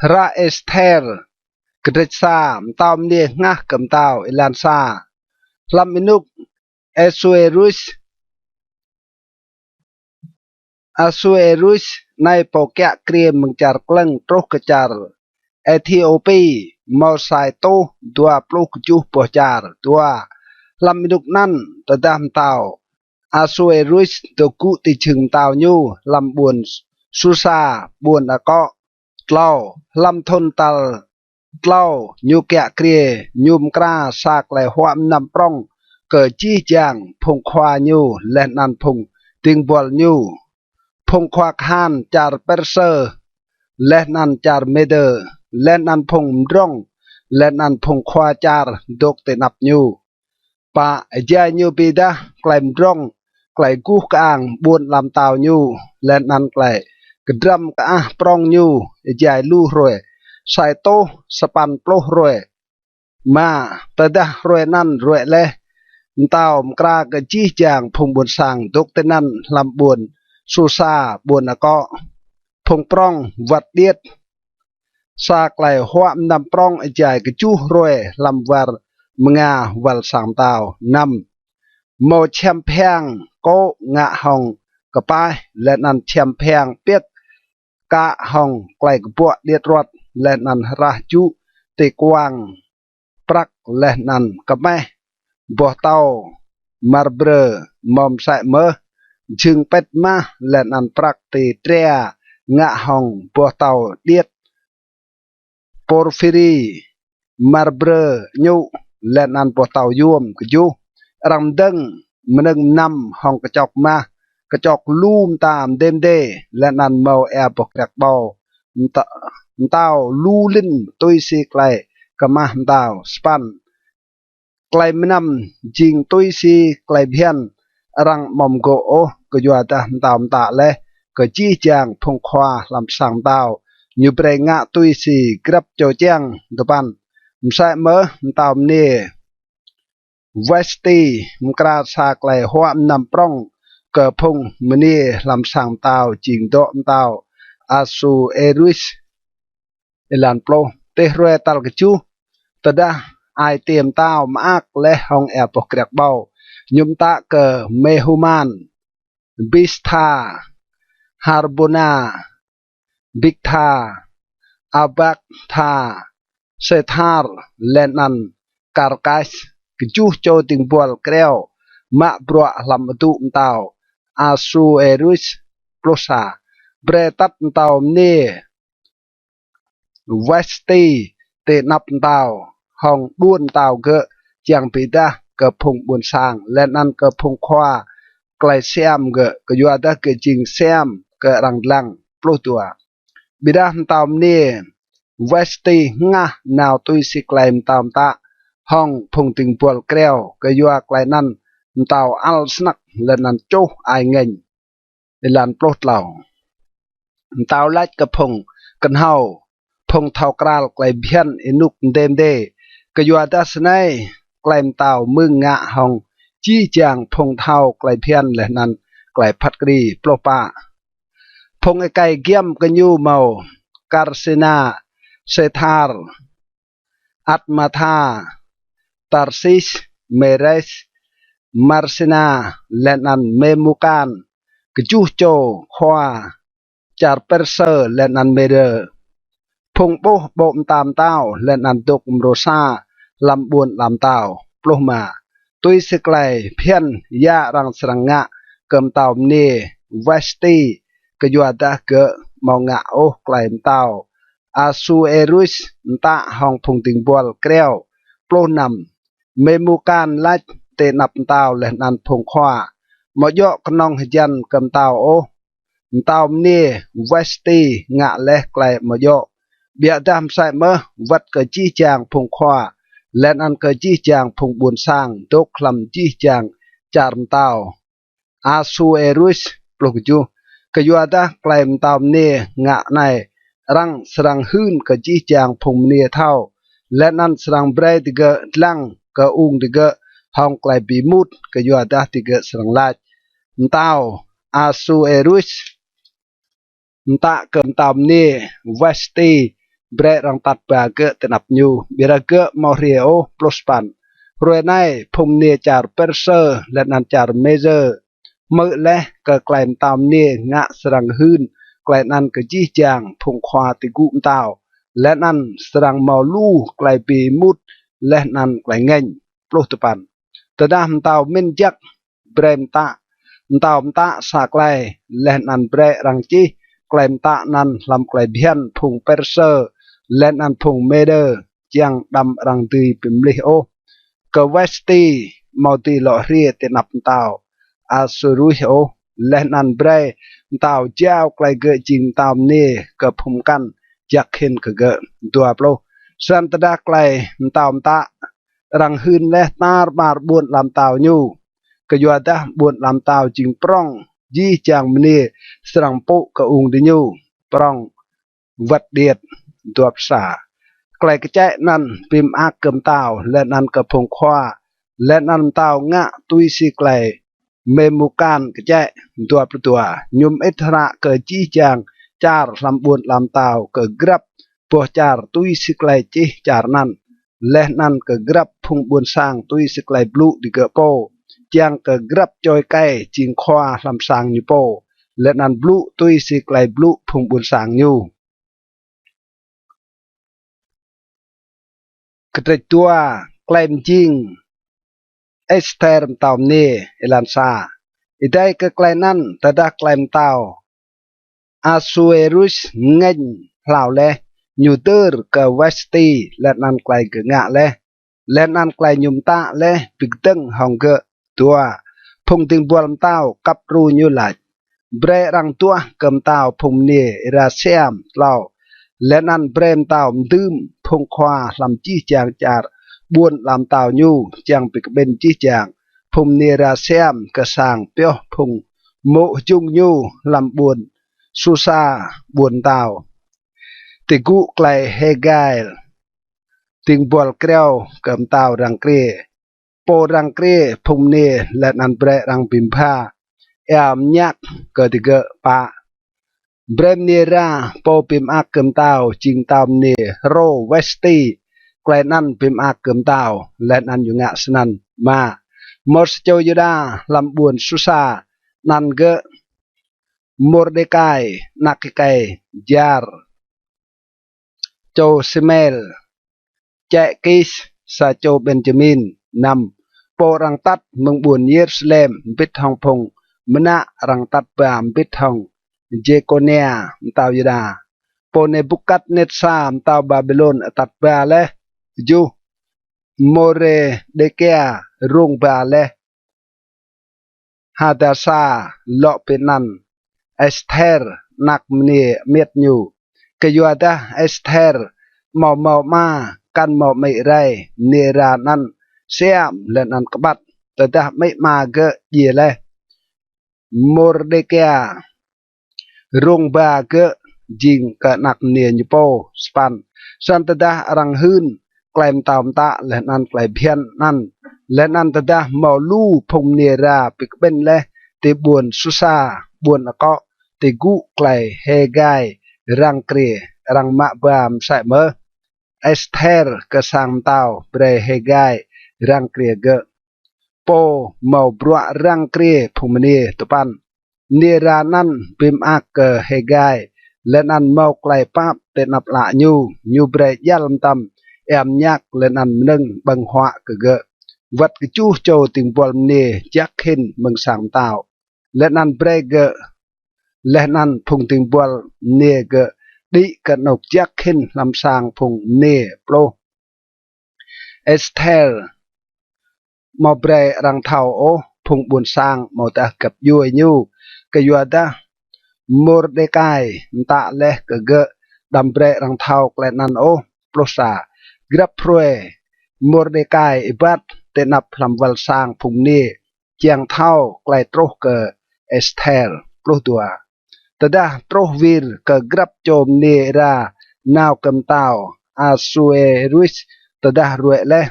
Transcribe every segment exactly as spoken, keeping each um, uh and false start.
Hră Êsther, kdrêč sa. Mtao mniê hngah kơ mtao. Êlan sa. Hlăm ênuk Asuêrus, Asuêrus anei pô kiă kriê mơ̆ng čar Klơ̆ng truh kơ čar Êthiôpi, mâo sa êtuh dua pluh kjuh boh čar. Dua. Hlăm ênuk anăn, tơdah mtao Asuêrus dôk gŭ ti jhưng mtao ñu hlăm ƀuôn Susa, ƀuôn akŏ. Tlâo. Hlăm thŭn tal tlâo ñu kiă kriê, ñu mkra sa klei huă mnăm prŏng kơ jih jang phung khua ñu leh anăn phung dĭng buăl ñu, phung khua kahan čar Persơ leh anăn čar Mêdơ, leh anăn phung mdrŏng, leh anăn phung khua čar dôk ti anăp ñu. Pă. Êjai ñu bi êdah klei mdrŏng, klei guh kơang ƀuôn ala mtao ñu, leh anăn klei kdrăm kơah prŏng ñu êjai lu hruê, sa êtuh sa păn pluh hruê. Êma. Tơdah hruê anăn ruê̆ leh, mtao mkra kơ jih jang phung ƀuôn sang dôk tinăn hlăm ƀuôn Susa, ƀuôn akŏ, phung prŏng wăt điêt, sa klei huă mnăm prŏng êjai kjuh hruê hlăm war mnga wăl sang mtao. Năm. Mâo čhiăm phiang kô̆ ngă hŏng kpaih, leh anăn čhiăm phiang piơk kă hŏng klei kbuă điêt ruăt, leh anăn hrah jŭ ti kuang prăk leh anăn kmeh, boh tâo marbrơ, mâo msĕ mơh jhưng pĭt mah leh anăn prăk ti tria ngă hŏng boh tâo điêt porphiri, marbrơ añŭ, leh anăn boh tâo yuôm. Kjuh. Arăng mdơ̆ng mnơ̆ng mnăm hŏng kčok mah, kčok lu mta mdê mdê, leh anăn mâo êa boh kriăk ƀâo mta-, mtao lu lĭn tui si klei kmah mtao. Sa păn. Klei mnăm jing tui si klei bhiăn, arăng amâo mgô̆ ôh, kyuadah mtao mtă leh kơ jih jang phung khua hlăm sang mtao, ñu brei ngă tui si grăp čô čiăng. Dua păn. Msĕ mơh mtao mniê Wasti mkra sa klei huă mnăm prŏng kơ phung mniê hlăm sang mtao jing dŏ mtao Asuêrus. Êlan pluh. Ti hruê tal kjuh, tơdah ai tiê mtao mơak leh hŏng êa boh kriăk ƀâo, ñu mtă kơ Mêhuman, Bistha, Harbona, Biktha, Abaktha, Sêthar, leh anăn Karkas, kjuh čô dĭng buăl kriâo, mă bruă hlăm adŭ mtao Asuêrus. Pluh sa. Brei atăt mtao mniê Wasti ti anăp mtao hŏng đuôn mtao gơ̆, čiăng bi êdah kơ phung ƀuôn sang leh anăn kơ phung khua klei siam gơ̆, kyuadah gơ̆ jing siam kơ arăng dlăng. Pluh dua. Ƀiădah mtao mniê Wasti hngah nao tui si klei mtao mtă hŏng phung dĭng buăl kriâo, kyua klei anăn mtao ăl snăk leh anăn čuh ai ngêñ. Êlan pluh tlâo. Mtao lač kơ phung knhâo, phung thâo kral klei bhiăn ênuk mdê mdê, kyuadah snei klei mtao mưng ngă hŏng jih jang phung thâo klei bhiăn leh anăn klei phat kđi. Pluh pă. Phung êkei giăm kơ ñu mâo Karsena, Sêthar, Atmatha, Tarsis, Mêres, Marsena, leh anăn Mêmukan, kjuh čô khua čar Persơ leh anăn Mêdơ. Phung ƀuh ƀô̆ mta mtao leh anăn dôk mrô sa hlăm ƀuôn ala mtao. Pluh êma. Tui si klei bhiăn ya arăng srăng ngă kơ mtao mniê Wasti, kyuadah gơ̆ amâo ngă ôh klei mtao Asuêrus mtă hŏng phung dĭng buăl kriâo. Pluh năm. Mêmukan lač ti anăp mtao leh anăn phung khua, amâo djŏ knŏng hjăn kơ mtao ôh, mtao mniê Wasti ngă leh klei amâo djŏ, ƀiădah msĕ mơh wăt kơ jih jang phung khua leh anăn kơ jih jang phung ƀuôn sang dôk hlăm jih jang čar mtao Asuêrus. Pluh kjuh. Kyuadah klei mtao mniê ngă anei arăng srăng hưn kơ jih jang phung mniê thâo, leh anăn srăng brei digơ̆ dlăng kơ ung digơ̆ hŏng klei bi êmut, kyuadah digơ̆ srăng lač, mtao Asuêrus mtă kơ mtao mniê Wasti brei arăng atăt ba gơ̆ ti anăp ñu, ƀiădah gơ̆ amâo hriê ôh. Pluh sa păn. Hruê anei phung mniê čar Persơ leh anăn čar Mêdơ hmư̆ leh kơ klei mtao mniê ngă srăng hưn klei anăn kơ jih jang phung khua ti gŭ mtao, leh anăn srăng mâo lu klei bi êmut leh anăn klei ngêñ. Pluh dua păn. Tơdah mtao mĭn jăk, brei mtă, mtao mtă sa klei, leh anăn brei arăng čih klei mtă anăn hlăm klei bhiăn phung Persơ leh anăn phung Mêdơ, čiăng đăm arăng dưi bi mlih ôh kơ Wasti amâo dưi lŏ hriê ti anăp mtao Asuêrus ôh. Leh anăn brei mtao jao klei gơ̆ jing mtao mniê kơ phung mkăn jăk hĭn kơ gơ̆. Dua pluh. Snăn tơdah klei mtao mtă arăng hưn leh, tar ƀar ƀuôn ala mtao ñu, kyuadah ƀuôn ala mtao jing prŏng, jih jang mniê srăng mpŭ kơ ung diñu, prŏng wăt điêt. Dua pluh sa. Klei kčĕ anăn bi mơak kơ mtao leh anăn kơ phung khua, leh anăn mtao ngă tui si klei Mêmukan kčĕ. Dua pluh dua. Ñu mơĭt hră kơ jih jang čar hlăm ƀuôn ala mtao, kơ grăp boh čar tui si klei čih čar anăn, leh anăn kơ grăp phung ƀuôn sang tui si klei blŭ digơ̆ pô, čiăng kơ grăp čô êkei jing khua hlăm sang ñu pô, leh anăn blŭ tui si klei blŭ phung ƀuôn sang ñu. Kdrêč dua. Klei mjing Êsther mtao mniê. Êlan sa. Êdei kơ klei anăn, tơdah klei mtao Asuêrus ngêñ hlao leh, ñu dơr kơ Wasti leh anăn klei gơ̆ ngă leh, leh anăn klei ñu mtă leh bi kdơ̆ng hŏng gơ̆. Dua. Phung dĭng buăl mtao kăp đru ñu lač: Brei arăng duah kơ mtao phung mniê êra siam. Tlâo. Leh anăn brei mtao mdưm phung khua hlăm jih jang čar ƀuôn ala mtao ñu, čiăng bi kƀĭn jih jang phung mniê êra siam kơ sang pioh phung mô̆ hjŭng ñu hlăm ƀuôn Susa, ƀuôn mtao. Ti gŭ klei Hêgai, dĭng buăl kriâo kơ mtao răng kriê. Pô răng kriê phung mniê leh anăn brei arăng bi mbha êa mñak kơ digơ̆. Pă. Brei mniê êra pô bi mơak kơ mtao jing mtao mniê hrô Wasti klei anăn bi mơak kơ mtao, leh anăn ñu ngă snăn. Êma. Mâo sa čô Yuđa hlăm ƀuôn Susa, anăn gơ̆ Môrdêkai, anak êkei Jar, čô Simel, čĕ Kis, sa čô Benjamin. Năm. Pô arăng atăt mơ̆ng ƀuôn Yêrusalem mbĭt hŏng phung mnă arăng atăt ba mbĭt hŏng Jêkônia mtao Yuđa, pô Nebukatnetsar mtao Ƀaƀilôn atăt ba leh. Kjuh. Môrdêkai rông ba leh Hadasa lŏ bi anăn Êsther, anak mniê amiêt ñu. Kyuadah Êsther amâo mâo ama, kăn mâo amĭ rei, mniê êra anăn siam leh anăn kƀăt, tơdah amĭ ama gơ̆ djiê leh. Môrdêkai rông ba gơ̆ jing kơ anak mniê ñu pô. Sa păn. Snăn tơdah arăng hưn klei mtao mtă leh anăn klei bhiăn anăn, leh anăn tơdah mâo lu phung mniê êra bi kƀĭn leh ti ƀuôn Susa, ƀuôn akŏ, ti gŭ klei Hêgai răng kriê, arăng mă ba msĕ mơh Êsther kơ sang mtao, brei Hêgai răng kriê gơ̆. Pô mâo bruă răng kriê phung mniê. Dua păn. Mniê êra anăn bi mơak kơ Hêgai, leh anăn mâo klei pap ti anăp ală ñu, ñu brei djăl mtam êa mñak leh anăn mnơ̆ng ƀơ̆ng huă kơ gơ̆, wăt kjuh čô dĭng buăl mniê jăk hĭn mơ̆ng sang mtao. Leh anăn brei gơ̆, leh anăn phung dĭng buăl mniê gơ̆ đĭ kơ anôk jăk hĭn hlăm sang phung mniê. Pluh. Êsther amâo brei arăng thâo ôh phung ƀuôn sang amâodah găp djuê ñu, kyuadah Môrdêkai mtă leh kơ gơ̆ đăm brei arăng thâo klei anăn ôh. Pluh sa. Grăp hruê Môrdêkai êbat ti anăp hlăm wăl sang phung mniê, čiăng thâo klei truh kơ Êsther. Pluh dua. Tơdah truh wir kơ grăp čô mniê êra nao kơ mtao Asuêrus, tơdah ruê̆ leh,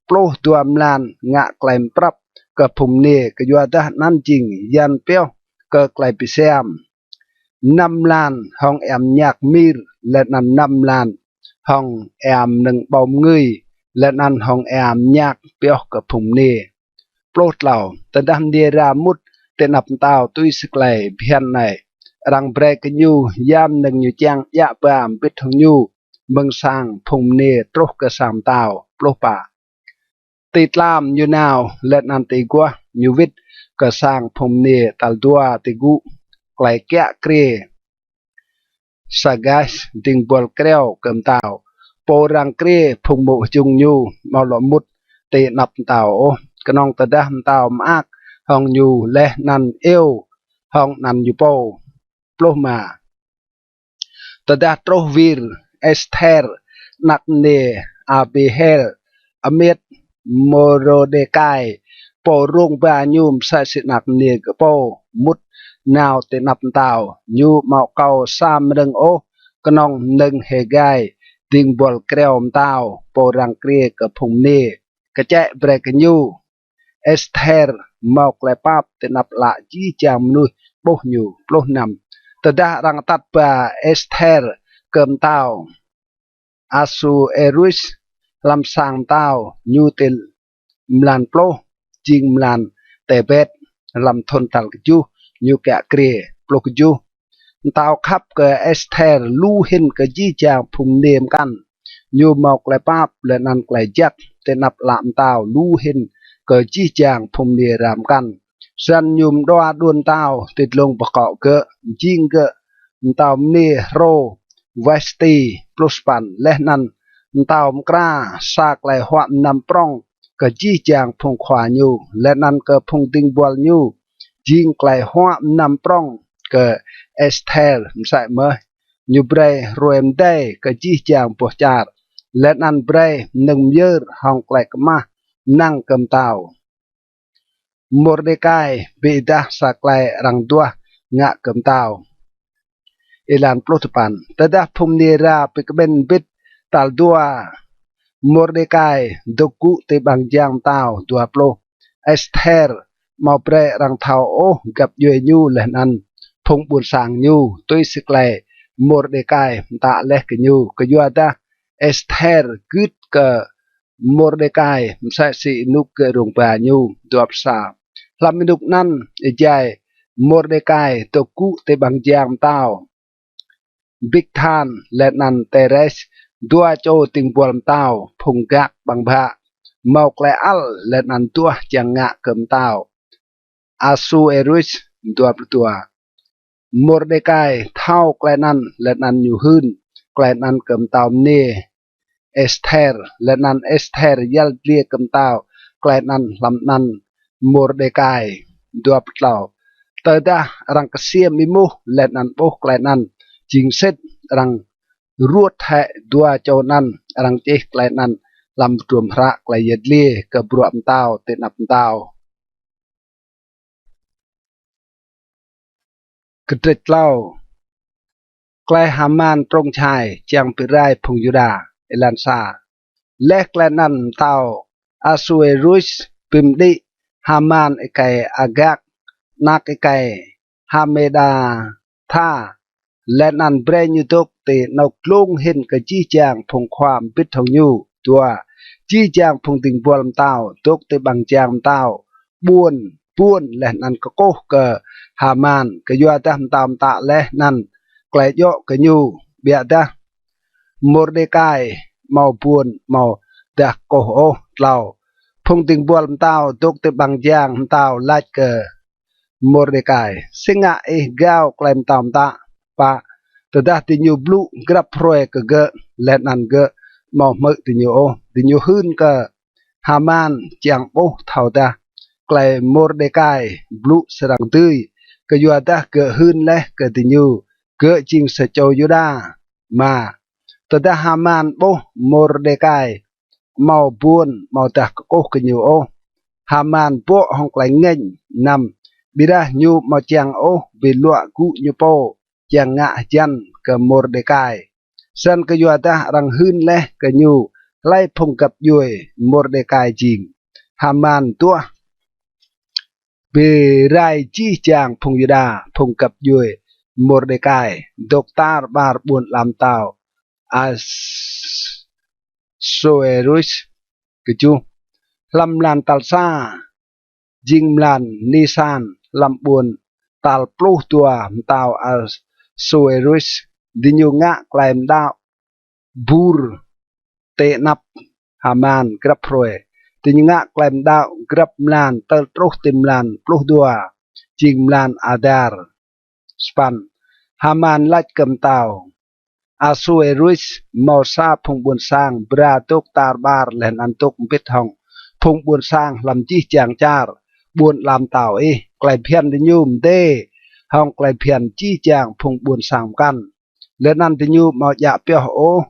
pluh dua mlan ngă klei mprăp kơ phung mniê, kyuadah anăn jing yan pioh kơ klei bi siam. Năm mlan hŏng êa mñak mir, leh anăn năm mlan hŏng êa mnơ̆ng ƀâo mngưi, leh anăn hŏng êa mñak pioh kơ phung mniê. Pluh tlâo. Tơdah mniê êra mŭt ti anăp mtao tui si klei bhiăn anei, arăng brei kơ ñu ya mnơ̆ng ñu čiăng djă ba mbĭt hŏng ñu mơ̆ng sang phung mniê truh kơ sang mtao. Pluh pă. Ti tlam ñu nao, leh anăn ti aguah ñu wĭt kơ sang phung mniê tal dua ti gŭ klei kiă kriê Sagas, dĭng buăl kriâo kơ mtao, pô răng kriê phung mô̆ hjŭng ñu, amâo lŏ mŭt ti anăp mtao ôh, knŏng tơdah mtao mơak hŏng ñu leh anăn iêu hŏng anăn ñu pô. Pluh êma. Tơdah truh wir Êsther, anak mniê Abihail, amiêt Môrdêkai, pô rông ba ñu msĕ si anak mniê gơ̆ pô, mŭt nao ti anăp mtao, ñu amâo akâo sa mnơ̆ng ôh, knŏng mnơ̆ng Hêgai, dĭng buăl kriâo mtao, pô răng kriê kơ phung mniê, kčĕ brei kơ ñu. Êsther mâo klei pap ti anăp ală jih jang mnuih ƀuh ñu. Pluh năm. Tơdah arăng atăt ba Êsther kơ mtao Asuêrus hlăm sang mtao, ñu ti mlan pluh, jing mlan Têbet, hlăm thŭn tal kjuh ñu kiă kriê. Pluh kjuh. Mtao khăp kơ Êsther lu hĭn kơ jih jang phung mniê mkăn. Ñu mâo klei pap leh anăn klei jăk ti anăp ală mtao lu hĭn kơ jih jang phung mniê êra mkăn. Snăn ñu mđua đuôn mtao ti dlông bkŏ gơ̆, mjing gơ̆ mtao mniê hrô Wasti. Pluh sa păn. Leh anăn mtao mkra sa klei huă mnăm prŏng kơ jih jang phung khua ñu, leh anăn kơ phung dĭng buăl ñu, jing klei huă mnăm prŏng kơ Êsther msĕ mơh. Ñu brei hruê mdei kơ jih jang boh čar, leh anăn brei mnơ̆ng myơr hŏng klei kmah năng kơ mtao Môrdêkai bi êdah sa klei arăng duah ngă kơ mtao. Êlan pluh dua păn. Tơdah phung mniê êra bi kƀĭn mbĭt tal dua Môrdêkai dôk gŭ ti ƀăng jang mtao. Dua pluh. Êsther amâo brei arăng thâo ôh găp djuê ñu leh anăn phung ƀuôn sang ñu, tui si klei Môrdêkai mtă leh kơ ñu, kyuadah Êsther gưt kơ Môrdêkai msĕ si ênuk gơ̆ rông ba ñu. Dua pluh sa. Hlăm ênuk anăn êjai Môrdêkai dôk gŭ ti ƀăng jang mtao, Bikthan leh anăn Têres, dua čô dĭng buăl mtao, phung gak ƀăng bhă, mâo klei ăl leh anăn duah čiăng ngă kơ mtao Asuêrus. Dua pluh dua. Môrdêkai thâo klei anăn leh anăn ñu hưn klei anăn kơ mtao mniê Êsther, leh anăn Êsther yăl dliê kơ mtao klei anăn hlăm anăn Môrdêkai. Dua pluh tlâo. Tơdah arăng ksiêm êmuh leh anăn ƀuh klei anăn jing sĭt, arăng ruôt hĕ dua čô anăn, arăng čih klei anăn hlăm hdruôm hră klei yăl dliê kơ bruă mtao ti anăp mtao. Kdrêč tlâo. Klei Haman trông čhai čiăng bi rai phung Yuđa. Êlan sa. Leh klei anăn mtao Asuêrus bi mđĭ Haman êkei Agak, anak êkei Hamedatha, leh anăn brei ñu dôk ti anôk dlông hĭn kơ jih jang phung khua mbĭt hŏng ñu. Dua. Jih jang phung dĭng buăl mtao dôk ti ƀăng jang mtao ƀuôn buôn leh anăn kkuh kơ Haman, kyuadah mtao mtă leh anăn klei djŏ kơ ñu. Ƀiădah Môrdêkai amâo buôn amâodah kkuh ôh. Tlâo. Phung dĭng buăl mtao dôk ti ƀăng jang mtao lač kơ Môrdêkai: Si ngă ih gao klei mtao mtă? Pă. Tơdah diñu blŭ grăp hruê kơ gơ̆, leh anăn gơ̆ amâo hmư̆ diñu ôh, diñu hưn kơ Haman čiăng ƀuh thâodah klei Môrdêkai blŭ srăng dưi, kyuadah gơ̆ hưn leh kơ diñu gơ̆ jing sa čô Yuđa. Êma. Tơdah Haman ƀuh Môrdêkai amâo buôn amâodah kkuh kơ ñu ôh, Haman bŏ hŏng klei ngêñ. Năm. Ƀiădah ñu amâo čiăng ôh bi luă gŭ ñu pô čiăng ngă hjăn kơ Môrdêkai. Snăn kyuadah arăng hưn leh kơ ñu hlei phung găp djuê Môrdêkai jing. Haman duah bi rai jih jang phung Yuđa, phung găp djuê Môrdêkai, dôk tar ƀar ƀuôn ala mtao Asuêrus. Kjuh. Hlăm mlan tal sa, jing mlan Nisan, hlăm ƀuôn tal pluh dua mtao Asuêrus, diñu ngă klei mđao bur ti anăp Haman grăp hruê. Diñu ngă klei mđao grăp mlan tơl truh ti mlan pluh dua, jing mlan Adar. Sa păn. Haman lač kơ mtao Asuêrus, mâo sa phung ƀuôn sang bra dôk tar ƀar leh anăn dôk mbĭt hŏng phung ƀuôn sang hlăm jih jang čar ƀuôn ala mtao ih. Klei bhiăn diñu mdê hŏng klei bhiăn jih jang phung ƀuôn sang mkăn, leh anăn diñu amâo djă pioh ôh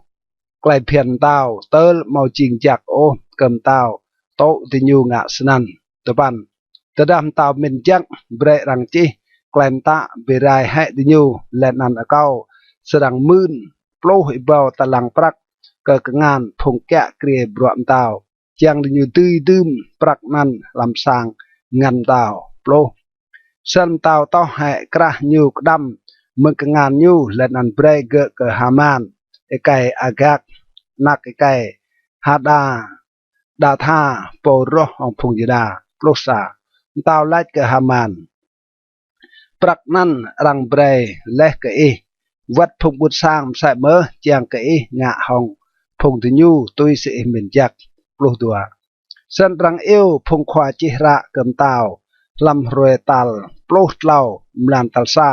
klei bhiăn mtao, tơl amâo jing jăk ôh kơ mtao tŭ diñu ngă snăn. Dua păn. Tơdah mtao mĭn jăk, brei arăng čih klei mtă bi rai hĕ diñu, leh anăn akâo srăng mưn pluh êbâo talăng prăk kơ kngan phung kiă kriê bruă mtao, čiăng diñu dưi dưm prăk anăn hlăm sang ngăn mtao. Pluh. Snăn mtao toh hĕ krah ñu kđăm mơ̆ng kngan ñu, leh anăn brei gơ̆ kơ Haman, êkei Agak, anak êkei Hada, Datha, pô roh hŏng phung Yuđa. Pluh sa. Mtao lač kơ Haman: Prăk anăn arăng brei leh kơ ih, wăt phung ƀuôn sang msĕ mơh, čiăng kơ ih ngă hŏng phung diñu tui si ih mĭn jăk. Pluh dua. Snăn arăng iêu phung khua čih hră kơ mtao hlăm hruê tal pluh tlâo mlan tal sa,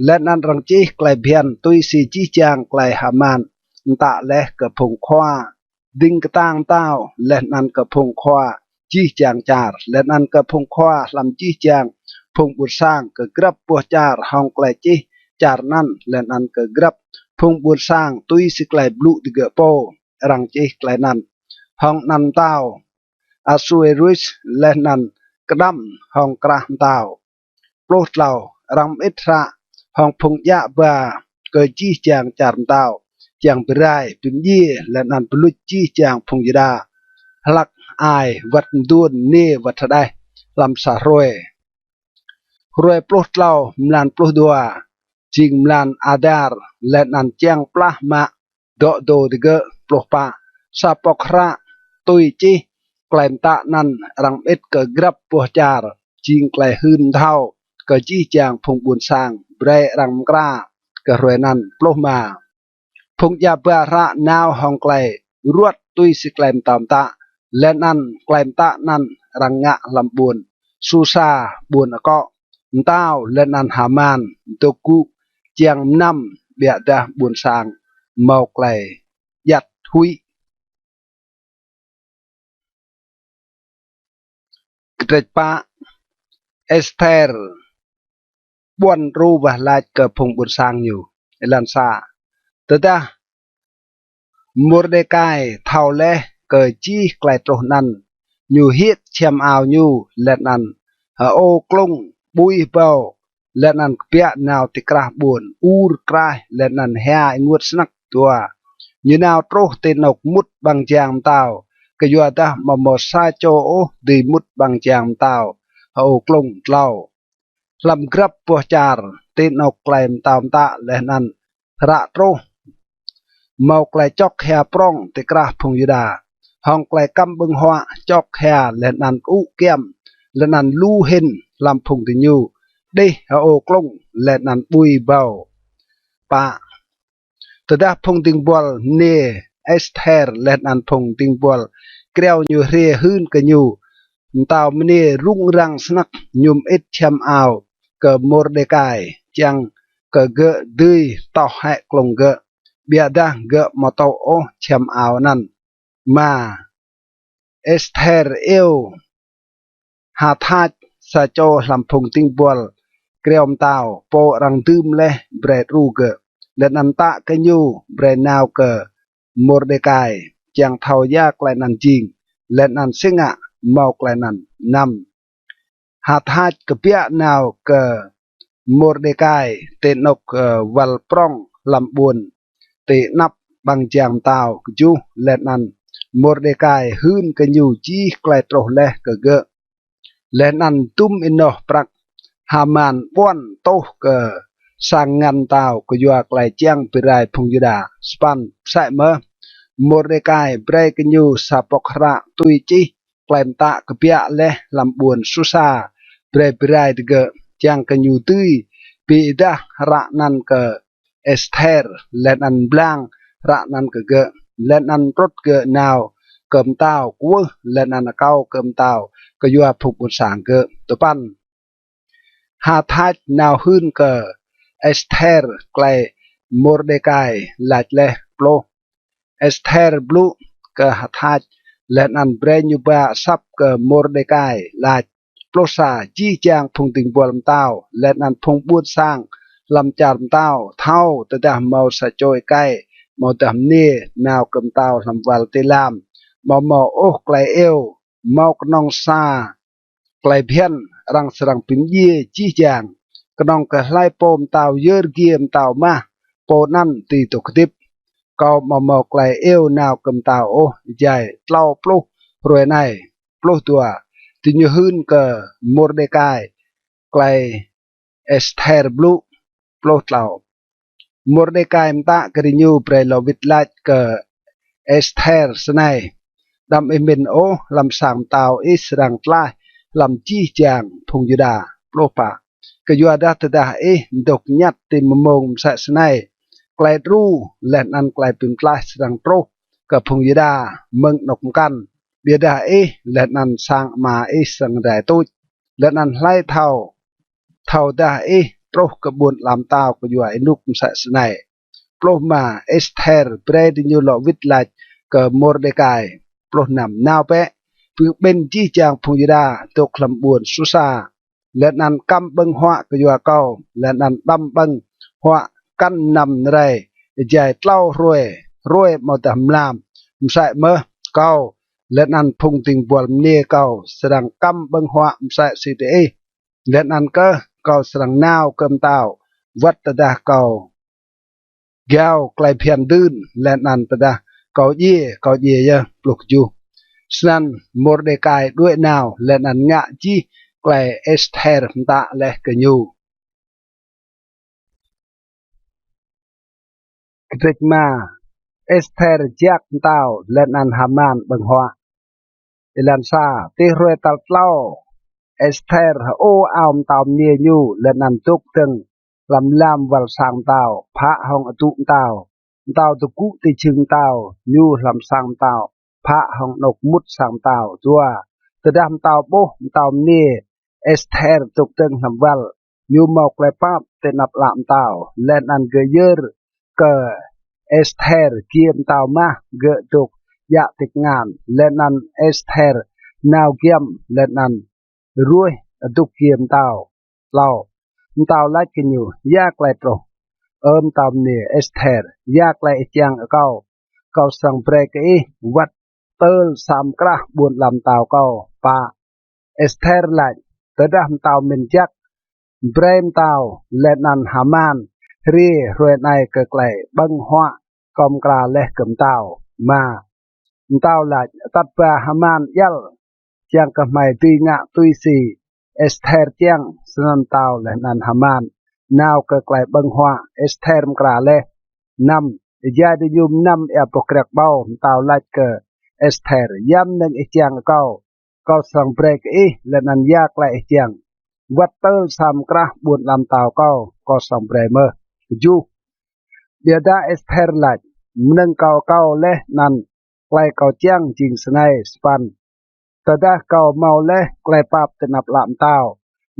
leh anăn arăng čih klei bhiăn tui si jih jang klei Haman mtă leh kơ phung khua dĭng ktang mtao, leh anăn kơ phung khua jih jang čar, leh anăn kơ phung khua hlăm jih jang phung ƀuôn sang, kơ grăp boh čar hŏng klei čih čar anăn, leh anăn kơ grăp phung ƀuôn sang tui si klei blŭ digơ̆ pô. Arăng čih klei anăn hŏng anăn mtao Asuêrus, leh anăn kđăm hŏng krah mtao. Pluh tlâo. Arăng mơĭt hră hŏng phung djă ba kơ jih jang čar mtao, čiăng bi rai, bi mdjiê, leh anăn bi luč jih jang phung Yuđa hlăk ai wăt mduôn mniê wăt hđeh hlăm sa hruê. Hruê pluh tlâo mlan pluh dua, jing mlan Adar, leh anăn čiăng plah mă dŏ dô digơ̆. Pluh pă. Sa pŏk hră tui čih klei mtă anăn arăng mơĭt kơ grăp boh čar, jing klei hưn mthâo kơ jih jang phung ƀuôn sang, brei arăng mkra kơ hruê anăn. Pluh êma. Phung djă ba hră nao hŏng klei ruăt tui si klei mtao mtă, leh anăn klei mtă anăn arăng ngă hlăm ƀuôn Susa, ƀuôn akŏ mtao, leh anăn Haman dôk gŭ čiăng mnăm, ƀiădah ƀuôn sang mâo klei djăt huĭ. Kdrêč pă. Ester ƀuăn đru wah lač kơ phung ƀuôn sang ñu. Êlan sa. Tơdah Môrdêkai thâo leh kơ jih klei truh anăn, ñu hiêk čhiăm ao ñu, leh anăn hơô klŭng ƀui hbâo, leh anăn kbiă nao ti krah ƀuôn, ur kraih, leh anăn hia ênguôt snăk. Dua. Ñu nao truh ti anôk mŭt ƀăng jang mtao, kyuadah amâo mâo sa čô ôh dưi mŭt ƀăng jang mtao hơô klŭng. Tlâo. Hlăm grăp boh čar ti anôk klei mtao mtă leh anăn hră truh, mâo klei čŏk hia prŏng ti krah phung Yuđa, hŏng klei kăm ƀơ̆ng huă čŏk hia leh anăn kơŭ kiăm, leh anăn lu hĭn hlăm phung diñu đih hơô klŭng leh anăn ƀui hbâo. Pă. Tơdah phung dĭng buăl mniê Ester leh anăn phung dĭng buăl kriâo ñu hriê hưn kơ ñu, mtao mniê rŭng răng snăk. Ñu mơĭt čhiăm ao kơ Môrdêkai, čiăng kơ gơ̆ dưi toh hĕ klŭng gơ̆, ƀiădah gơ̆ amâo tŭ ôh čhiăm ao anăn. Êma. Ester iêu Hathač, sa čô hlăm phung dĭng buăl kriâo mtao, pô arăng dưm leh brei đru gơ̆, leh anăn mtă kơ ñu brei nao kơ Môrdêkai, čiăng thâo ya klei anăn jing, leh anăn si ngă mâo klei anăn. Năm. Hathač kbiă nao kơ Môrdêkai ti anôk, ơ, wăl prŏng hlăm ƀuôn ti anăp ƀăng jang mtao. Kjuh. Leh anăn Môrdêkai hưn kơ ñu jih klei truh leh kơ gơ̆. Leh anăn dŭm ênoh prăk Haman ƀuăn tuh kơ sang ngăn mtao kyua klei čiăng bi rai phung Yuđa. Sa păn. Msĕ mơh Môrdêkai brei kơ ñu sa pŏk hră tui čih klei mtă kbiă leh hlăm ƀuôn Susa, brei bi rai digơ̆, čiăng kơ ñu dưi bi êdah hră anăn kơ Êsther, leh anăn mblang hră anăn kơ gơ̆, leh anăn mtrŭt gơ̆ nao kơ mtao kwưh, leh anăn akâo kơ mtao kyua phung ƀuôn sang gơ̆. Dua păn. Hathač nao hưn kơ Êsther klei Môrdêkai lač leh. Pluh. Êsther blŭ kơ Hathač, leh anăn brei ñu ba asăp kơ Môrdêkai, lač: Pluh sa. Jih jang phung dĭng buăl mtao, leh anăn phung ƀuôn sang hlăm čar mtao thâo tơdah mâo sa čô êkei amâodah mniê nao kơ mtao hlăm wăl ti lam, amâo mâo ôh klei iêu, mâo knŏng sa klei bhiăn, arăng srăng bi mdjiê jih jang. Knŏng kơ hlei pô mtao yơr giê mtao mah, pô anăn dưi dôk hdĭp. Kâo amâo mâo klei iêu nao kơ mtao ôh êjai tlâo pluh hruê anei. Pluh dua. Diñu hưn kơ Môrdêkai klei Êsther blŭ. Pluh tlâo. Môrdêkai mtă kơ diñu brei lŏ wĭt lač kơ Êsther snei: Đăm ih mĭn ôh hlăm sang mtao ih srăng tlaih hlăm jih jang phung Yuđa. Pluh pă. Kyuadah tơdah ih dôk ñăt ti mmông msĕ snei, klei đru leh anăn klei bi mtlaih srăng truh kơ phung Yuđa mơ̆ng anôk mkăn, ƀiădah ih leh anăn sang ama ih srăng rai tuč. Leh anăn hlei thâo, thâodah ih truh kơ ƀuôn ala mtao kyua ênuk msĕ snei. Pluh êma. Êsther brei diñu lŏ wĭt lač kơ Môrdêkai. Pluh năm. Nao bĕ, bi kƀĭn jih jang phung Yuđa dôk hlăm ƀuôn Susa, leh anăn kăm ƀơ̆ng huă kyua kâo, leh anăn đăm ƀơ̆ng huă kăn mnăm rei êjai tlâo hruê, hruê amâodah mlam. Msĕ mơh kâo leh anăn phung dĭng buăl mniê kâo srăng kăm ƀơ̆ng huă msĕ si diih. Leh anăn kơh kâo srăng nao kơ mtao, wăt tơdah kâo gao klei bhiăn dưn, leh anăn tơdah kâo djiê, kâo djiê yơh. Pluh kjuh. Snăn Môrdêkai đuĕ nao, leh anăn ngă jih klei Êsther mtă leh kơ ñu. Kdrêč êma. Êsther jak mtao leh anăn Haman ƀơ̆ng huă. Êlan sa. Ti hruê tal tlâo, Êsther hơô ao mtao mniê ñu leh anăn dôk dơ̆ng hlăm lam wăl sang mtao, phă hŏng adŭ mtao. Mtao dôk gŭ ti jhưng mtao ñu hlăm sang mtao, phă hŏng anôk mŭt sang mtao. Dua. Tơdah mtao ƀuh mtao mniê Êsther dôk dơ̆ng hlăm wăl, ñu mâo klei pap ti anăp ală mtao, leh anăn gơ̆ yơr kơ Êsther giê mtao mah, gơ̆ dôk djă ti kngan, leh anăn Êsther nao giăm leh anăn ruêh adŭk giê mtao. Tlâo. Mtao lač kơ ñu: Ya klei truh, Ơ mtao mniê Êsther? Ya klei ih čiăng akâo? Kâo srăng brei kơ ih wăt tơl sa mkrah ƀuôn ala mtao kâo. Pă. Êsther lač: Tơdah mtao mĭn jăk, brei mtao leh anăn Haman hriê hruê anei kơ klei ƀơ̆ng huă kâo mkra leh kơ mtao. Êma. Mtao lač: Atăt ba Haman djăl, čiăng kơ hmei dưi ngă tui si Êsther čiăng. Snăn mtao leh anăn Haman nao kơ klei ƀơ̆ng huă Êsther mkra leh. Năm. Êjai diñu mnăm êa boh kriăk ƀâo, mtao lač kơ Êsther: Ya mnơ̆ng ih čiăng akâo, kâo srăng brei kơ ih, leh anăn ya klei ih čiăng, wăt tơl sa mkrah ƀuôn ala mtao kâo, kâo srăng brei mơh. Kjuh. Ƀiădah Êsther lač: Mnơ̆ng kâo akâo leh anăn klei kâo čiăng jing snei. Sa păn. Tơdah kâo mâo leh klei pap ti anăp ală mtao,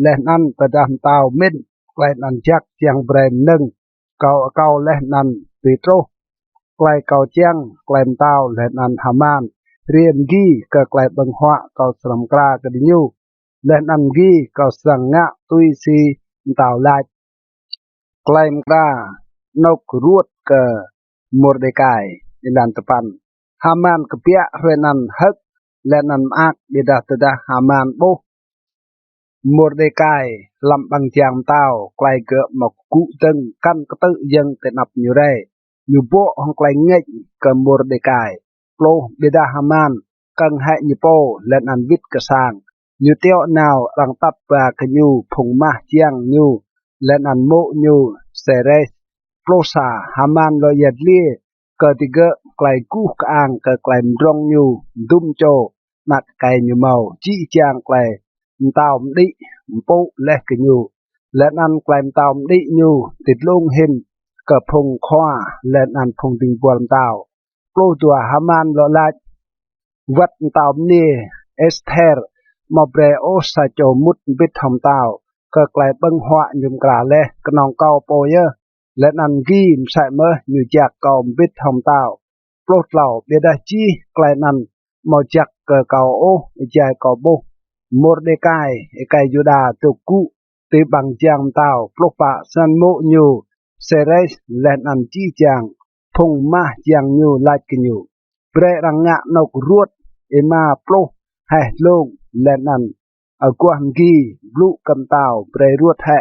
leh anăn tơdah mtao mĭn klei anăn jăk čiăng brei mnơ̆ng kâo akâo leh anăn bi truh klei kâo čiăng, klei mtao leh anăn Haman hriê mgi kơ klei ƀơ̆ng huă kâo srăng mkra kơ diñu, leh anăn mgi kâo srăng ngă tui si mtao lač. Klei mkra anôk ruôt kơ Môrdêkai. Êlan dua păn. Haman kbiă hruê anăn hơ̆k leh anăn mơak, ƀiădah tơdah Haman ƀuh Môrdêkai hlăm ƀăng jang mtao, klei gơ̆ mâo kgŭ dơ̆ng kăn ktư̆ yơ̆ng ti anăp ñu rei, ñu bŏ hŏng klei ngêñ kơ Môrdêkai. Pluh. Ƀiădah Haman kơ̆ng hĕ ñu pô leh anăn wĭt kơ sang. Ñu tiŏ nao arăng atăt ba kơ ñu phung mah jiăng ñu leh anăn mô̆ ñu Sêres. Pluh sa. Haman lŏ yăl dliê kơ digơ̆ klei guh kơang kơ klei mdrŏng ñu dŭm čô anak êkei ñu mâo, jih jang klei mtao mđĭ mpŭ leh kơ ñu, leh anăn klei mtao mđĭ ñu ti dlông hĭn kơ phung khua leh anăn phung dĭng buăl mtao. Pluh dua. Haman lŏ lač: Wăt mtao mniê Êsther amâo brei ôh sa čô mŭt mbĭt hŏng mtao kơ klei ƀơ̆ng huă ñu mkra leh, knŏng kâo pô yơh, leh anăn gi msĕ mơh ñu jak kâo mbĭt hŏng mtao. Pluh tlâo. Ƀiădah jih klei anăn amâo jăk kơ kâo ôh, êjai kâo ƀuh Môrdêkai êkei Yuđa dôk gŭ ti ƀăng jang mtao. Pluh pă. Snăn mô̆ ñu Sêres leh anăn jih jang phung mah jiăng ñu lač kơ ñu: Brei arăng ngă anôk ruôt êma pluh heh dlông, leh anăn aguah mgi blŭ kơ mtao brei ruôt hĕ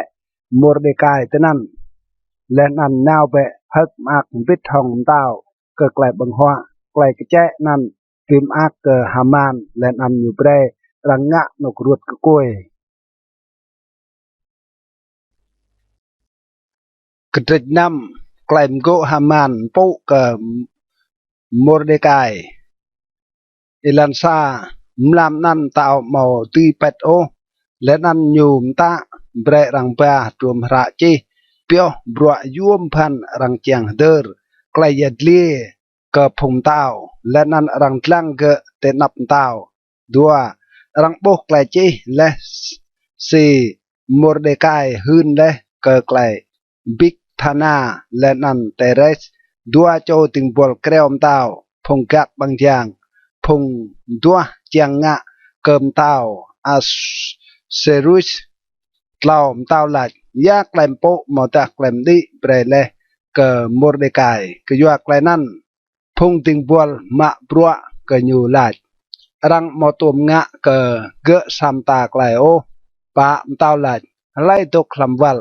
Môrdêkai tinăn. Leh anăn nao bĕ hơ̆k mơak mbĭt hŏng mtao kơ klei ƀơ̆ng huă. Klei kčĕ anăn bi mơak kơ Haman, leh anăn ñu brei arăng ngă anôk ruôt kkuê. Kdrêč năm. Klei mgô̆ Haman mpŭ kơ Môrdêkai. Êlan sa. Mlam anăn mtao amâo dưi pĭt ôh, leh anăn ñu mtă brei arăng ba hdruôm hră čih pioh bruă yuôm bhăn arăng čiăng hdơr klei yăl dliê kơ phung mtao, leh anăn arăng dlăng gơ̆ ti anăp mtao. Dua. Arăng ƀuh klei čih leh si Môrdêkai hưn leh kơ klei Bigthana leh anăn Têres, dua čô dĭng buăl kriâo mtao, phung gak ƀăng jang, phung duah čiăng ngă kơ mtao Asuêrus. Tlâo. Mtao lač: Ya klei mpŭ amâodah klei mđĭ brei leh kơ Môrdêkai? Kyua klei anăn phung dĭng buăl mă bruă kơ ñu lač: Arăng amâo tuôm ngă kơ gơ̆ sa mta klei ôh. Pă. Mtao lač: Hlei dôk hlăm wăl?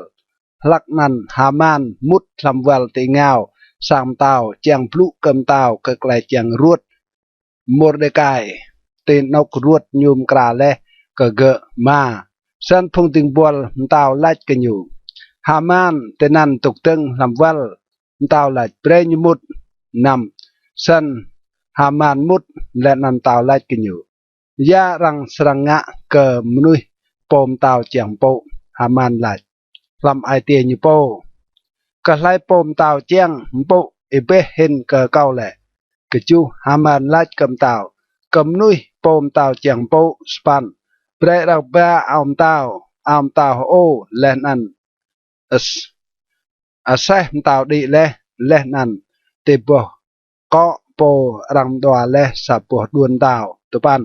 Hlăk anăn Haman mŭt hlăm wăl ti êngao sang mtao čiăng blŭ kơ mtao kơ klei čiăng ruôt Môrdêkai ti anôk ruôt ñu mkra leh kơ gơ̆. Êma. Snăn phung dĭng buăl mtao lač kơ ñu: Haman tinăn dôk dơ̆ng hlăm wăl. Mtao lač: Brei ñu mŭt. Năm. Snăn Haman mŭt, leh anăn mtao lač kơ ñu: Ya arăng srăng ngă kơ mnuih pô mtao čiăng mpŭ? Haman lač hlăm ai tiê ñu pô: Kơ hlei pô mtao čiăng mpŭ êbeh hĭn kơ kâo lĕ? Kjuh. Haman lač kơ mtao: Kơ mnuih pô mtao čiăng mpŭ. Sa păn. Brei arăng ba ao mtao, ao mtao hơô, leh anăn as-, aseh mtao đĭ leh, leh anăn ti boh kŏ pô arăng mđua leh sa boh đuôn mtao. Dua păn.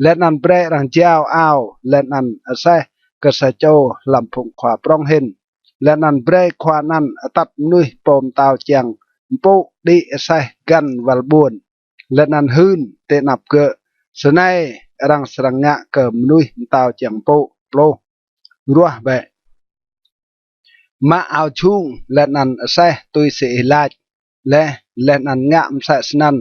Leh anăn brei arăng jao ao leh anăn aseh kơ sa čô hlăm phung khua prŏng hĭn, leh anăn brei khua anăn atăt mnuih pô mtao čiăng mpŭ đĭ aseh găn wăl ƀuôn, leh anăn hưn ti anăp gơ̆: Snei arăng srăng ngă kơ mnuih mtao čiăng mpŭ. Pluh. Ruah bĕ, mă ao jhung leh anăn aseh tui si ih lač leh, leh anăn ngă msĕ snăn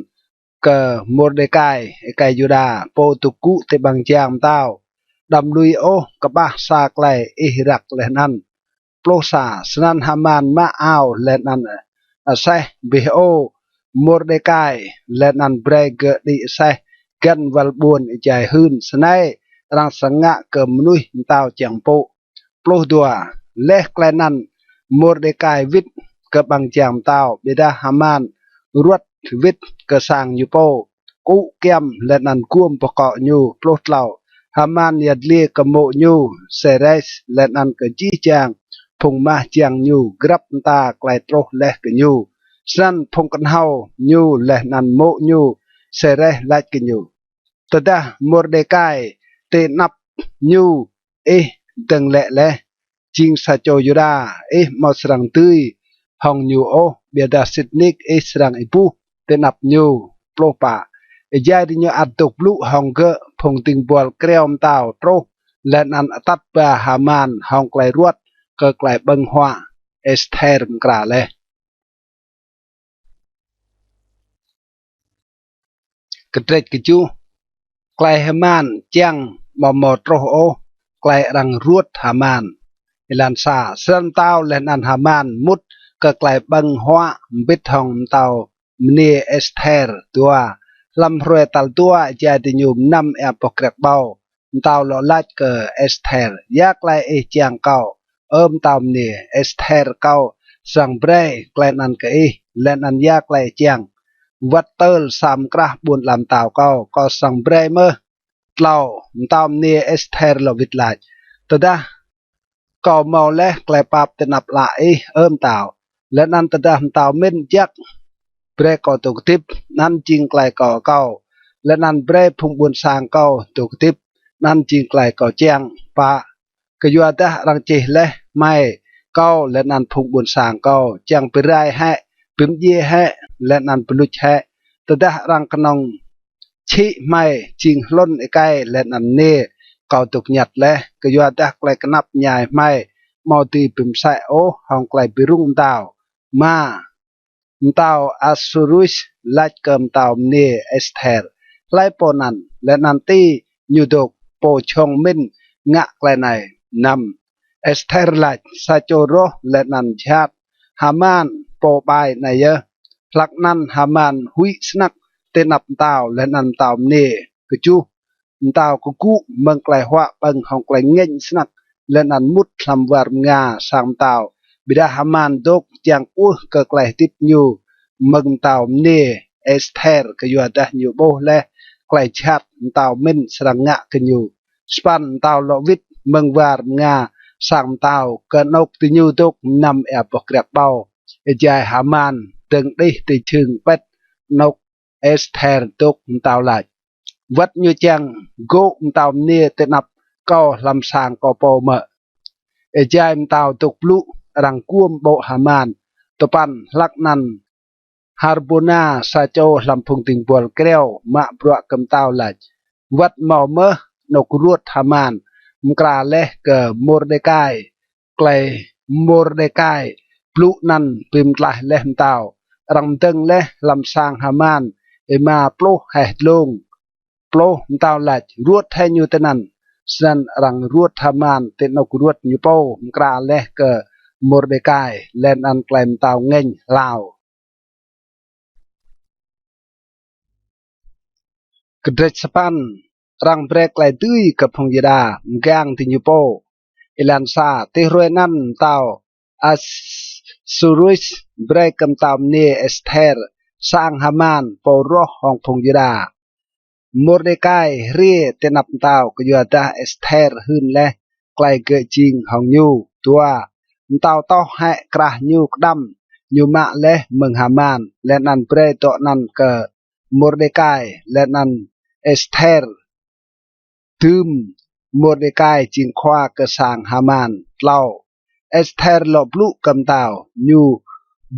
kơ Môrdêkai êkei Yuđa, pô dôk gŭ ti ƀăng jang mtao. Đăm lui ôh kƀah sa klei ih răk leh anăn. Pluh sa. Snăn Haman mă ao leh anăn aseh bi hơô Môrdêkai, leh anăn brei gơ̆ đĭ aseh găn wăl ƀuôn êjai hưn: Snei arăng srăng ngă kơ mnuih mtao čiăng mpŭ. Pluh dua. Leh klei anăn Môrdêkai wĭt kơ ƀăng jang mtao, ƀiădah Haman ruăt wĭt kơ sang ñu pô, kŭ kyăm leh anăn guôm boh kŏ ñu. Pluh tlâo. Haman yăl dliê kơ mô̆ ñu Sêres leh anăn kơ jih jang phung mah jiăng ñu grăp mta klei truh leh kơ ñu. Snăn phung knhâo ñu leh anăn mô̆ ñu Sêres lač kơ ñu: Tơdah Môrdêkai ti anăp ñu ih dơ̆ng lĕ leh, jing sa čô Yuđa, ih amâo srăng dưi hŏng ñu ôh, ƀiădah sĭt nik ih srăng êbuh ti anăp ñu. Pluh pă. Êjai diñu ăt dôk blŭ hŏng gơ̆, phung dĭng buăl kriâo mtao truh leh anăn atăt ba Haman hŏng klei ruăt kơ klei ƀơ̆ng huă Êsther mkra leh. Kdrêč kjuh. Klei Haman čiăng amâo mâo truh ôh, klei arăng ruôt Haman. Êlan sa. Snăn mtao leh anăn Haman mŭt kơ klei ƀơ̆ng huă mbĭt hŏng mtao mniê Êsther. Dua. Hlăm hruê tal dua êjai diñu mnăm êa boh kriăk ƀâo, mtao lŏ lač kơ Êsther: Ya klei ih čiăng kâo, Ơ mtao mniê? Êsther: Kâo srăng brei klei anăn kơ ih. Leh anăn ya klei ih čiăng? Wăt tơl sa mkrah ƀuôn ala mtao kâo, kâo srăng brei mơh. Tlâo. Mtao mniê Êsther lŏ wĭt lač: Tơdah kâo mâo leh klei pap ti anăp ală ih, Ơ mtao, leh anăn tơdah mtao mĭn jăk brei kâo dôk hdĭp, anăn jing klei kâo akâo, leh anăn brei phung ƀuôn sang kâo dôk hdĭp, anăn jing klei kâo čiăng. Pă. Kyuadah arăng čih leh hmei, kâo leh anăn phung ƀuôn sang kâo čiăng bi rai hĕ, bi mdjiê hĕ, leh anăn bi luč hĕ. Tơdah arăng knŏng čhĭ hmei jing hlŭn êkei leh anăn mniê, kâo dôk ñăt leh, kyuadah klei knap mñai hmei amâo dưi bi msĕ ôh hŏng klei bi rŭng mtao. Êma. Mtao Asuêrus lač kơ mtao mniê Êsther: Hlei pô anăn, leh anăn ti ñu dôk, pô jhŏng mĭn ngă klei anei? Năm. Êsther lač: Sa čô roh leh anăn jhat, Haman, pô ƀai anei yơh. Hlăk anăn Haman huĭ snăk ti anăp mtao leh anăn mtao mniê. Kjuh. Mtao kgŭ mơ̆ng klei huă ƀơ̆ng hŏng klei ngêñ snăk, leh anăn mŭt hlăm war mnga sang mtao. Ƀiădah Haman dôk čiăng kwưh kơ klei hdĭp ñu mơ̆ng mtao mniê Êsther, kyuadah ñu ƀuh leh klei jhat mtao mĭn srăng ngă kơ ñu. Sa păn. Mtao lŏ wĭt mơ̆ng war mnga sang mtao kơ anôk diñu dôk mnăm êa boh kriăk ƀâo, êjai Haman dơ̆ng đih ti jhưng pĭt anôk Êsther dôk. Mtao lač: Wăt ñu čiăng gô̆ mtao mniê ti anăp kâo hlăm sang kâo pô mơ̆? Êjai mtao dôk blŭ, arăng guôm ƀô̆ Haman. Dua păn. Hlăk anăn Harbôna, sa čô hlăm phung dĭng buăl kriâo, mă bruă kơ mtao lač: Wăt mâo mơh anôk ruôt Haman mkra leh kơ Môrdêkai. Klei Môrdêkai blŭ anăn bi mtlaih leh mtao. Arăng mdơ̆ng leh hlăm sang Haman êma pluh heh dlông. Pluh. Mtao lač: Ruôt hĕ ñu tinăn. Snăn arăng ruôt Haman ti anôk ruôt ñu pô mkra leh kơ Môrdêkai. Leh anăn klei mtao ngêñ hlao. Kdrêč sa păn. Arăng brei klei dưi kơ phung Yuđa mgang diñu pô. Êlan sa. Ti hruê anăn mtao Asuêrus brei kơ mtao mniê Êsther sang Haman, pô roh hŏng phung Yuđa, Môrdêkai hriê ti anăp mtao, kyuadah Êsther hưn leh klei gơ̆ jing hŏng ñu. Dua. Mtao toh hĕ krah ñu kđăm ñu mă leh mơ̆ng Haman, leh anăn brei dŏ anăn kơ Môrdêkai. Leh anăn Êsther dưm Môrdêkai jing khua kơ sang Haman. Tlâo. Êsther lŏ blŭ kơ mtao, ñu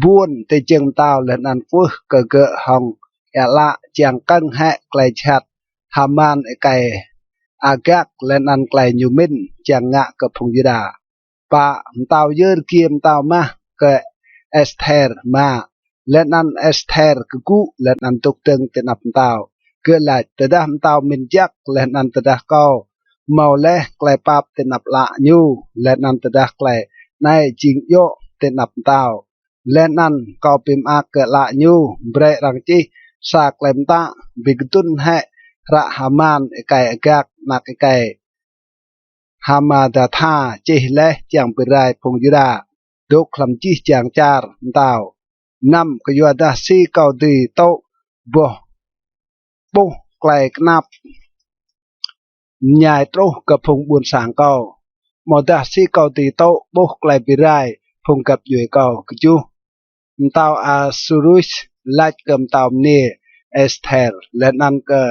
buôn ti jơ̆ng mtao leh anăn kwưh kơ gơ̆ hŏng êa ală čiăng kơ̆ng hĕ klei jhat Haman êkei Agak leh anăn klei ñu mĭn čiăng ngă kơ phung Yuđa. Pă. Mtao yơr giê mtao mah kơ Êsther. Êma. Leh anăn Êsther kgŭ leh anăn dôk dơ̆ng ti anăp mtao. Gơ̆ lač: Tơdah mtao mĭn jăk, leh anăn tơdah kâo mâo leh klei pap ti anăp ală ñu, leh anăn tơdah klei anei jing djŏ ti anăp mtao, leh anăn kâo bi mơak kơ ală ñu, brei arăng čih sa klei mtă bi kdŭn hĕ hră Haman êkei Agak anak êkei Hamadatha čih leh čiăng bi rai phung Yuđa dôk hlăm jih jang čar mtao. Năm. Kyuadah si kâo dưi tŭ boh ƀuh klei knap mñai truh kơ phung ƀuôn sang kâo? Amâodah si kâo dưi tŭ ƀuh klei bi rai phung găp djuê kâo? Kjuh. Mtao Asuêrus lač kơ mtao mniê Êsther leh anăn kơ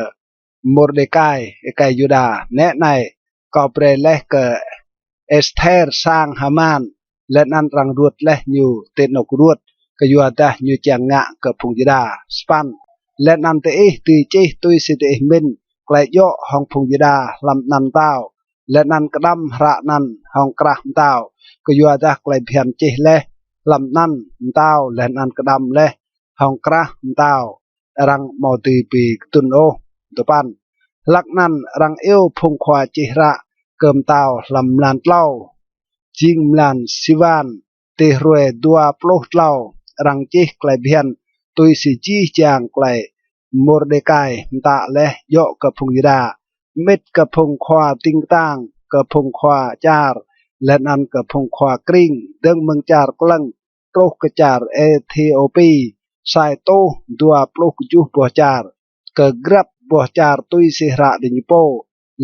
Môrdêkai êkei Yuđa: Nĕ anei, kâo brei leh kơ Êsther sang Haman, leh anăn arăng ruôt leh ñu ti anôk ruôt, kyuadah ñu čiăng ngă kơ phung Yuđa. Sa păn. Leh anăn diih dưi čih tui si diih mĭn klei djŏ hŏng phung Yuđa hlăm anăn mtao, leh anăn kđăm hră anăn hŏng krah mtao, kyuadah klei bhiăn čih leh hlăm anăn mtao leh anăn kđăm leh hŏng krah mtao, arăng amâo dưi bi kdŭn ôh. Dua păn. Hlăk anăn arăng iêu phung khua čih hră kơ mtao hlăm mlan tlâo. jing mlan Siwan, ti hruê dua pluh tlâo, arăng čih klei bhiăn tui si jih jang klei Môrdêkai mtă leh djŏ kơ phung Yuđa, mĭt kơ phung khua dĭng ktang, kơ phung khua čar, leh anăn kơ phung khua krĭng, dơ̆ng mơ̆ng čar Klơ̆ng truh kơ čar Êthiôpi, sa êtuh dua pluh kjuh boh čar, kơ grăp boh čar tui si hră diñu pô,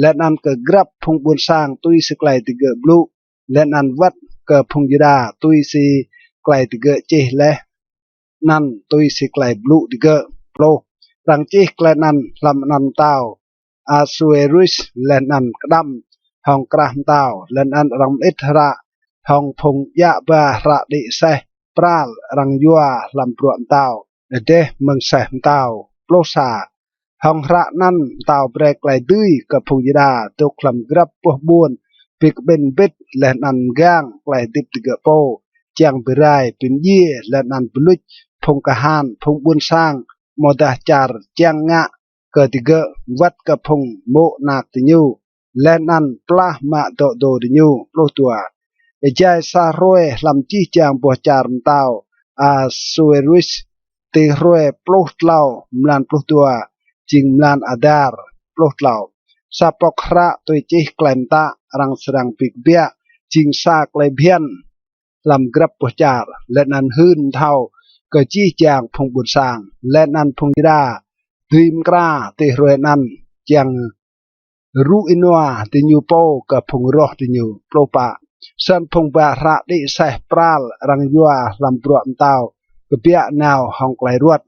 leh anăn kơ grăp phung ƀuôn sang tui si klei digơ̆ blŭ, leh anăn wăt kơ phung Yuđa tui si klei digơ̆ čih leh anăn tui si klei blŭ digơ̆. Pluh. Arăng čih klei anăn hlăm anăn mtao Asuêrus, leh anăn kđăm hŏng krah mtao, leh anăn arăng mĭt hră hŏng phung djă ba hră đĭ aseh pral arăng yua hlăm bruă mtao, êdeh mơ̆ng aseh mtao. Pluh sa. Hŏng hră anăn mtao brei klei dưi kơ phung Yuđa dôk hlăm grăp boh ƀuôn bi kƀĭn mbĭt, leh anăn mgang klei hdĭp digơ̆ pô, čiăng bi rai, bi mdjiê, leh anăn bi luč phung kahan, phung ƀuôn sang, amâodah čar čiăng ngă kơ digơ̆, wăt kơ phung mô̆ anak diñu, leh anăn plah mă dŏ dô diñu. Pluh dua. Êjai sa hruê hlăm jih jang boh čar mtao Asuêrus, ti hruê pluh tlâo mlan pluh dua, jing mlan Adar. Pluh tlâo. Sa pŏk hră tui čih klei mtă arăng srăng bi kbiă jing sa klei bhiăn hlăm grăp boh čar, leh anăn hưn mthâo kơ jih jang phung ƀuôn sang, leh anăn phung Yuđa dưi mkra ti hruê anăn čiăng rŭ ênua diñu pô kơ phung roh diñu. Pluh pă. Snăn phung ba hră đĭ aseh pral arăng yua hlăm bruă mtao kbiă nao hŏng klei ruăt,